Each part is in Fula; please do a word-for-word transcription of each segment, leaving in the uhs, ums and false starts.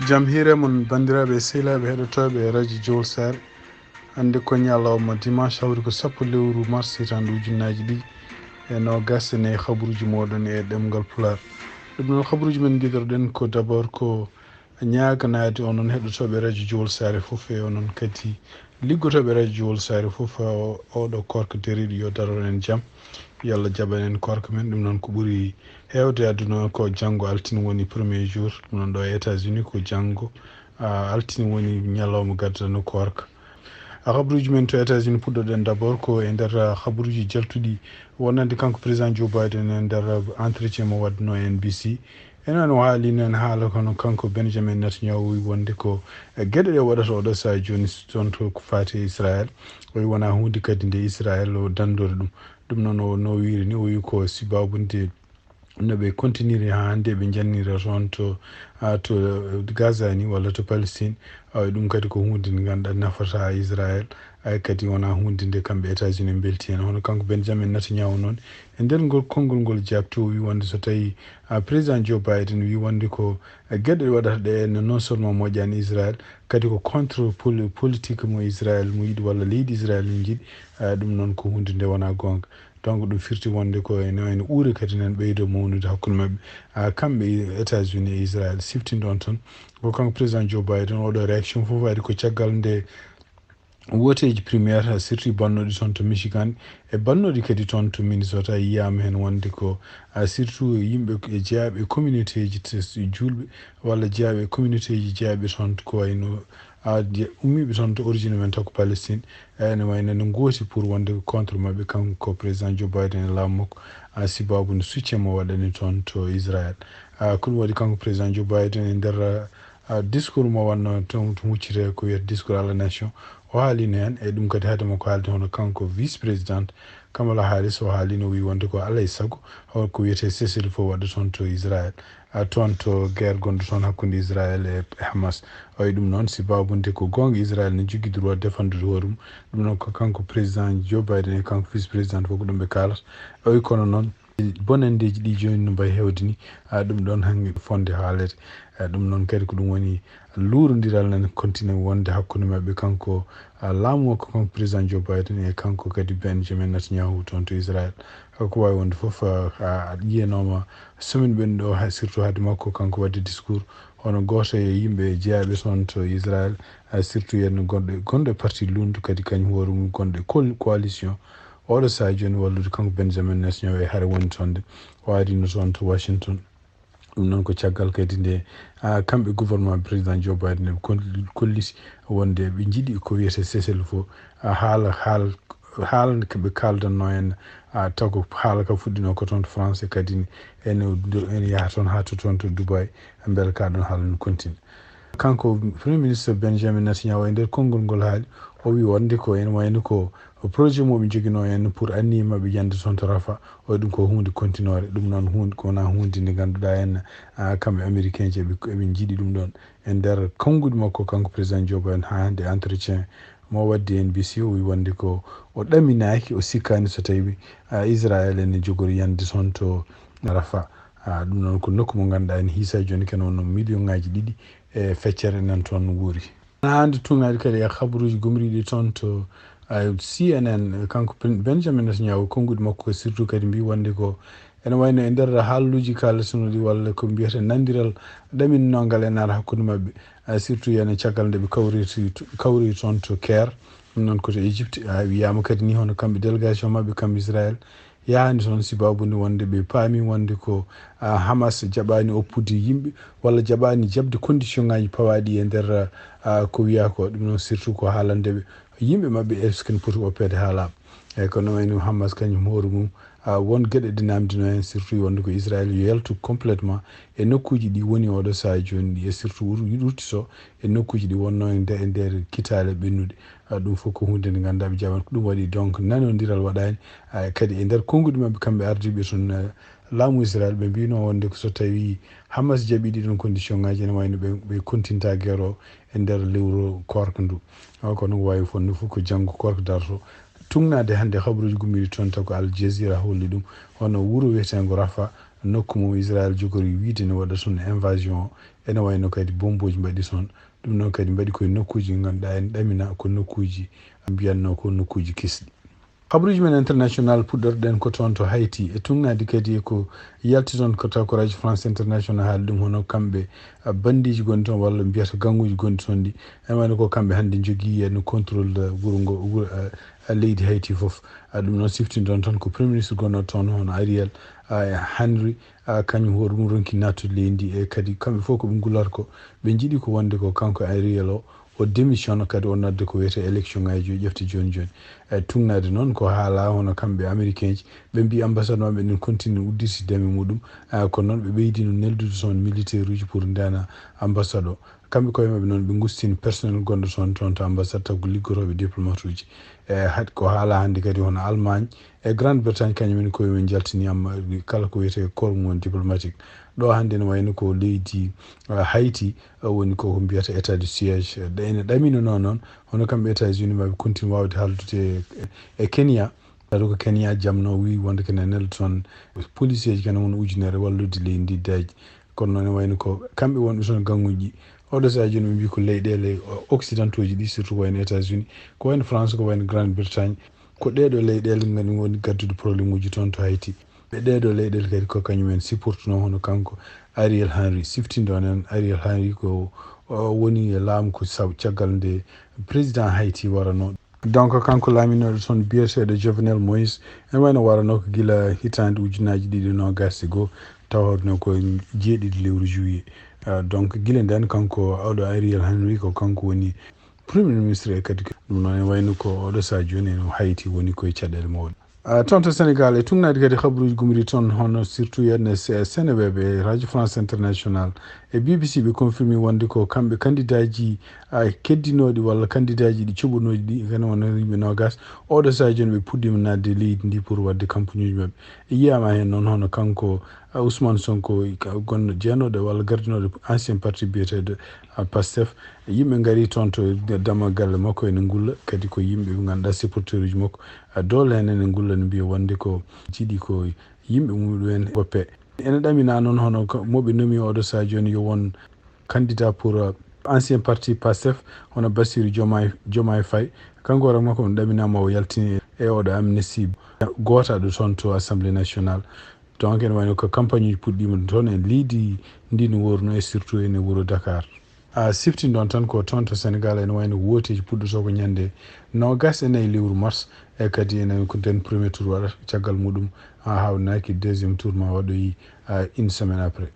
Jam hiire mon, banndiraaɓe e sehilaaɓe heɗotooɓe Radio Jowol Saare. Hannde ko ñalawma dimanche, hawri ko sappo lewru mars, hitaande ujunnaaji ɗiɗi e noogas. Ene habaruuji mooɗon e ɗemngal Pulaar. Ɗum noon, habaruuji men ngiɗorɗen ko d'abord ko ñaaganaade onon heɗotooɓe Radio Jowol Saare fof, e onon kadi liggotooɓe Radio Jowol Saare fof, o-, oɗo koorka dariiɗo, yo daroɗen jam. Yo Allah jaɓan en koorka men. Ɗum noon, ko ɓuri heewde aduna o, ko janngo altine woni premier jour. Ɗum noon, ɗo e États-Unis ko janngo, ah, altine woni ñalawma gaddano koorka. Ah, habaruuji men to États-Unis, puɗɗoɗen d'abord ko e nder, ah, habaruuji jaltuɗi wonande kanko président Joe Biden e nder, ah, entretien mo waɗno e N B C. Enen o haali noon haala, kono kanko Benjamin Netanyahu o wi wonde ko, eh, geɗe ɗe waɗata oɗo sahaa jooni, toon to ko faati e Israel. O wi wonaa huunde kadi nde Israel o danndori ɗum. Ɗum noon o, no wiiri ni, o wi ko sibaabu nde no ɓe kontiniri haa hannde, ɓe njannira toon to, ah, to, eh, Gaza ni walla to Palestine. Awa ɗum kadi ko huunde nde ngannduɗaa nafata Israel. Ay kadi wonaa huunde nde kamɓe États-Unis mbelti heen. Hono kanko Benjamin Netanyahu noon, e nder ngol konngol ngol jaabti, o wi wonde so tawi, ah, président Joe Biden wi wonde ko, ah, geɗe ɗe waɗata ɗe ene non seulement moƴƴaani Israel, kadi ko contre poli-, politique mo Israel mo yiɗi walla leydi Israel no jiɗi. Ah, ɗum noon ko huunde nde wonaa goonga. Donc ɗum firti wonde ko ene, ene uure kadi nan ɓeydo mawnude hakkunde maɓɓe. Ah, kamɓe États-Unis e Israel siftinɗon toon. Ko kanko président Joe Biden, oɗo réaction fof ari ko caggal nde wooteeji primaire, surtout bannooɗi toon to Michigan, e bannooɗi kadi toon to Minnesota, yiyaama heen wonde ko, ah, surtout yimɓe e jeyaaɓe e communautéji te-, juulɓe walla jeyaaɓe e communautéji jeyaaɓe toon ko wayno, ah, je-, ummiiɓe toon to origine men taw ko Palestine, eh, ene wayno ne ngooti pour wonde contre maɓɓe kanko président Joe Biden e laamu makko, ah, sibaabu nde soutien mo waɗani toon to Israel. Ah, ko ɗum waɗi kanko président Joe Biden e nder, ah, discours mo waɗno to, to huccite ko wiyata discours à la nation, o haalino heen, e ɗum kadi haade makko haalde hono kanko vice président Kamala Harris, o haalino, o wi wonde ko alaa e sago hol ko wiyetee cessez-le-feu waɗa toon to Israel, ah, toon to guerre gonɗo toon hakkunde Israel e Hamas. O wi ɗum noon, sibaabu nde ko goonga Israel ne jogii droit défendude hoore mum. Ɗum noon ko kanko président Joe Biden e kanko vice président fof ko ɗum ɓe kaalata. O wi kono noon, bonanndeeji ɗi jooni no mbayi heewde ni, ah, ɗum ɗoon hanki fotde haalede. Ah, ɗum noon kadi ko ɗum woni luurondiral nan continue wonde hakkunde maɓɓe, kanko, ah, laamu o ko kanko président Joe Biden e kanko kadi Benjamin Netanyahu toon to Israel. Ah, ko waawi wonde fof, ah, ah, yiyanooma semaine ɓennuɗo o, hay surtout haade makko kanko waɗde discours hono gooto e yimɓe jeyaaɓe toon to Israel, ah, surtout yen gonɗo, gonɗo e parti luulndu kadi kañum hoore mum gonɗo e col-, coalition. Oɗo sahaa jooni wallude kanko Benjamin Netanyahu e hare woni toon nde, o arino toon to Washington. Ɗum noon ko caggal kadi nde, ah, kamɓe gouvernement président Joe Biden ɓe kol-, kolliti wonde ɓe njiɗi ko wiyetee cessez-le-feu, ah, haala, haal-, haala nde ɓe kaaldanno en, ah, taw ko haala ka fuɗɗino ko toon to France, kadi ene, ene yaha toon haa to toon to Dubai, mbele ka ɗoon haala no continue. Kanko Premier Ministre Benjamin Netanyahu e nder konngol ngol haali, o wi wonde ko ene wayno ko projet mo ɓe njoginoo en pour anniye maɓɓe yande toon to Rafah, o wi ɗum ko huunde continue-re. Ɗum noon huunde, ko wonaa huunde nde ngannduɗaa en, ah, kamɓe Américain ji eɓe, eɓe njiɗi ɗum ɗoon. E nder konnguɗi makko, kanko président Joe Biden haa hannde entretien mo waddi N B C, o wi wonde ko o ɗaminaaki, o sikkaani so tawi, ah, Israel ene jogori yande toon to Rafah. Ah, ɗum noon ko nokku mo ngannduɗaa en hiisa jooni kene wonno million ŋaaji ɗiɗi e feccere nan toon wuuri. Haa hannde tugnaade kadi e habaruuji gomriiɗi toon to, ah, C N N, kanko Ben-, Benjamin Netanyahu, konnguɗi makko surtout kadi mbi wonde ko ene wayno e nder haaluuji kaalatunoɗi walla ko mbiyata nandiral ɗaminnoongal ene ara hakkunde maɓɓe, ah, surtout ene caggal nde ɓe kawriti to, kawri toon to Caire, ɗum noon ko to Égypte. Ah, wiyaama kadi ni hono kamɓe délégation maɓɓe kam Israel yahaani toon, sibaabu nde wonde ɓe paami wonde ko, ah, Hamas jaɓaani oppude yimɓe walla jaɓaani jaɓde condition ŋaaji pawaaɗi e nder, ah, ko wiyaa ko. Ɗum noon surtout ko haalande ɓe yimɓe maɓɓe est-ce que ne poti oppeede haa laaɓa. Eeyi, kono wayno Hamas kañum hoore mum, ah, won geɗe ɗe naamndino heen, surtout wonde ko Israel yo yaltu complètement e nokkuuji ɗi woni oɗo sahaa jooni ɗi, e surtout wur-, wurtiso e nokkuuji ɗi wonno e nde-, e nder kitaale ɓennuɗe. Ah, ɗum fof ko huunde nde ngannduɗaa ɓe jaɓan. Ko ɗum waɗi donc nanondiral waɗaani. Ah, kadi e nder konnguɗi maɓɓe kamɓe ardiiɓe toon, ah, laamu Israel, ɓe mbino wonde ko so tawi Hamas jaɓi ɗiɗon condition ŋaaji, ene wayno ɓe, ɓe continue-ta guerre o e nder lewru koorka ndu. Ah, kono ko waawi fof no fof ko janngo koorka darto. Tugnaade hannde habaruuji gomriiɗi toon taw ko Al Jazeera holli ɗum. Hono wuro wiyeteengo Rafah, Nokku mo Israel jogori wiide ne waɗa toon invasion o, ene wayno kadi bombooji mbaɗi toon. Ɗum noon kadi mbaɗi koye nokkuuji ɗi ngannduɗaa ene ɗamina ko nokkuuji mbiyatnoo ko nokkuuji kisɗi. Habaruuji men international puɗɗorɗen ko toon to Hayti. E tuugnaade kadi e ko yalti toon ko takoraaji France International haali ɗum, hono kamɓe, a, bandiiji gonɗi toon walla mbiyata gaŋuuji gonɗi toon ɗi. Ene wayno ko kamɓe hannde njogii ene contrôle de wuro ngo, wuro, a, a, leydi Hayti fof. A, ɗum noon siftinɗon tan ko Premier Ministre gonɗo toon hono Ariel, a, Henry, a, kañum hoore mum ronki naattude leydi ndi. E kadi kamɓe fof ko ɓe ngullata ko, ɓe njiɗi ko wonde ko kanko Ariel o, o démission kadi o nodda ko wiyetee élection ngaji o ƴefta jooni jooni. E tuugnaade noon ko haalaa hono kamɓe Américain ji, ɓe mbii ambassade maɓɓe ene continue udditi dame muɗum, a, kono noon ɓe ɓeydino neldude toon militaire uji pour ndeena ambassade o. Kamɓe koye maɓɓe noon ɓe ngustini personnel gonɗo toon, toon to ambassade taw ko liggotooɓe diplomate uji. E had-, ko haalaa hannde kadi hono Allemagne e Grande Bretagne kañum en koye mum njaltini amma kala ko wiyetee corps mum diplomatique. Ɗo hannde ne wayno ko leydi, a, Hayti, a, woni ko, ko mbiyata état de siège. Ɗe-, ene ɗaminanoo noon, hono kamɓe États-Unis maɓe continue waawde haaldude e, e Kenya. Tawi ko Kenya jamno wi wonde kene nelda toon policier ji kene won ujunere wallude leydi ndi daji. Kono noon ne wayno ko kamɓe wonɓe toon gaŋuuji ɗi. Oɗo sahaa jooni ɓe mbii ko leyɗeele, o-, occidentaux ji ɗi, surtout ko wayno États-Unis, ko wayno France, ko wayno Grande Bretagne, ko ɗeeɗo leyɗeele ngoni woni gaddude problème uji toon to Hayti. Ɓe ɗeeɗo leyɗeele kadi ko kañum en supportunoo hono kanko Ariel Henry. Siftinɗon en Ariel Henry ko, o, woni e laamu ko saw-, caggal nde président Hayti warano. Donc kanko laaminooɗo toon biyeteeɗo Jovenel Moïse, ene wayno warano ko gila hitaande ujunaaji ɗiɗi noogaas e goo, tawa hono ko jeeɗiɗi lewru juillet. Ah, donc gila ndeen kanko oɗo Ariel Henry ko kanko woni Premier Ministre e kadi ko ɗum noon ene wayno ko oɗo sahaa jooni ene Hayti woni koye caɗeele mawɗe. Ah, toon to Sénégal, e tuugnaade kadi habaruuji gumri toon, hono surtout ene Se-, Seneweb e Radio France International e B B C, ɓe confirmi wonde ko kamɓe kandidaaji, ah, keddinooɗi walla kandidaaji ɗi cuɓanooɗi ɗi, kene wonno yimɓe noogaas. Oɗo sahaa jooni ɓe puɗɗiima naatde leydi ndi pour waɗde campagne uji maɓɓe. E yiyaama heen noon hono kanko, ah, Ousmane Sonko, ka-, gonɗo jeenooɗo walla gardinooɗo ancien parti biyeteeɗo, ah, Pastef. Yimɓe ngari toon to d-, dammal galle makko ene ngulla, kadi ko yimɓe ɓe ngannduɗaa supporter uji makko. Ah, doole heen ene ngulla, ne mbiya wonde ko jiɗi ko yimɓe mum ɗum en woppe. Ene ɗamina noon hono ko mo ɓe nomi oɗo sahaa jooni yo won candidat pour, euh, ancien parti Pastef, hono Bassirou Diomaye, Diomaye Faye. Kanko hoore makko on ɗaminaama o yaltini e oɗo amnistie gootaɗo toon to Assemblée nationale. Donc ene wayno ko campagne uji puɗɗiima toon e leydi ndi no worno e surtout ene wuro Dakar. A sifti ɗon tan ko toon to Sénégal ene wayno wooteeji puɗɗotoo ko ñande noogaas e nayi lewru mars, e kadi ene ko nden premier tour waɗata, caggal muɗum a hawnaaki deuxième tour ma waɗoyi, a, une semaine après.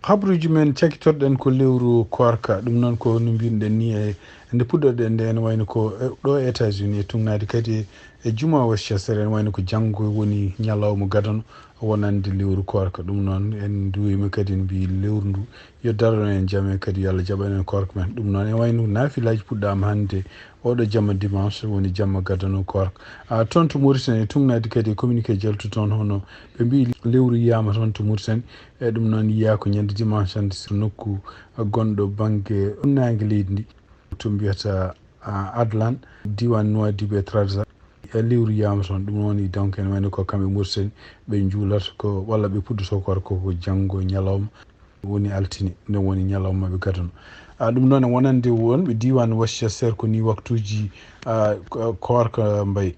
Habruuji men cakitorɗen ko lewru koorka, ɗum noon ko no mbinɗen ni e nde puɗɗorɗen nde ene wayno ko e, ɗo e États-Unis e tugnaade kadi e, e juma Westchester ene wayno ko janngo woni ñalawma gadano wonande lewru koorka. Ɗum noon en nduwima kadi en mbi lewru ndu yo darono en jam e kadi yo Allah jaɓan en koorka men. Ɗum noon ene wayno naafilaaji puɗɗaama hannde oɗo jamma dimanche woni jamma gadano koorka. A, toon to Mauritanie e tugnaade kadi e communiqué jaltu toon hono ɓe mbi lewru yiyama toon to Mauritanie. E ɗum noon yiya ko ñande dimanche hannde so nokku gonɗo bangge funnaange leydi ndi to mbiyata, a, Adlan, diwan Nouadhibou e Trarza. E lewru yiyama toon, ɗum woni donc ene wayno ko kamɓe Mauritanie ɓe njuulata ko walla ɓe puɗɗoto koorka ko janngo ñalawma woni altine, nde woni ñalawma maɓɓe gadano. A, ɗum noon e wonande wonɓe diwan Westchester ko ni waktuuji, a, ko-, koorka mbayi.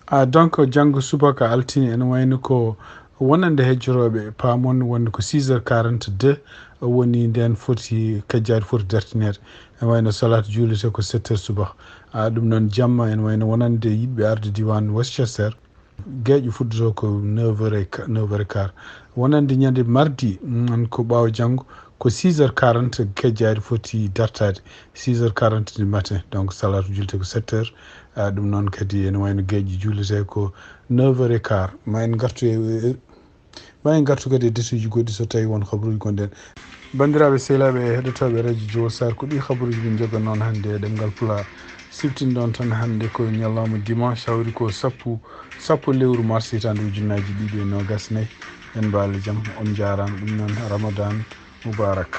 A, donc janngo subaka altine ene wayno ko wonande hejjorooɓe paamon wonde ko six heures quarante-deux woni nden foti kajjaari foti dartineede. Ene wayno salaat juulete ko sept heures subaka. A, ɗum noon jamma ene wayno wonande yiɗɓe arde diwan Westchester. Geeƴo fuɗɗoto ko neuf heures et qua-, neuf heures et quart. Wonande ñande mardi, mm, ko ɓaawo janngo, ko six heures quarante kejjaari foti dartaade, six heures quarante du matin. Donc, salaatu julte ko sept heures. A, ɗum noon kadi ene wayno geeƴe juulete ko neuf heures et quart. Ma en ngartu e, e, ma en ngartu kadi e desuuji goɗɗi so tawi won habruuji gonɗen. Banndiraaɓe, sehilaaɓe e heɗotooɓe Radio Jowol Sar, ko ɗi habruuji min njogannoo hannde e ɗemngal Pulaar. Siftinɗon tan hannde ko ñalawma dimanche, hawri ko sappo, sappo lewru mars hitaande ujunnaaji ɗiɗi e noogaas e nayi. En mbaali jam, on njaaraama. Ɗum noon, Ramadan Mubarak.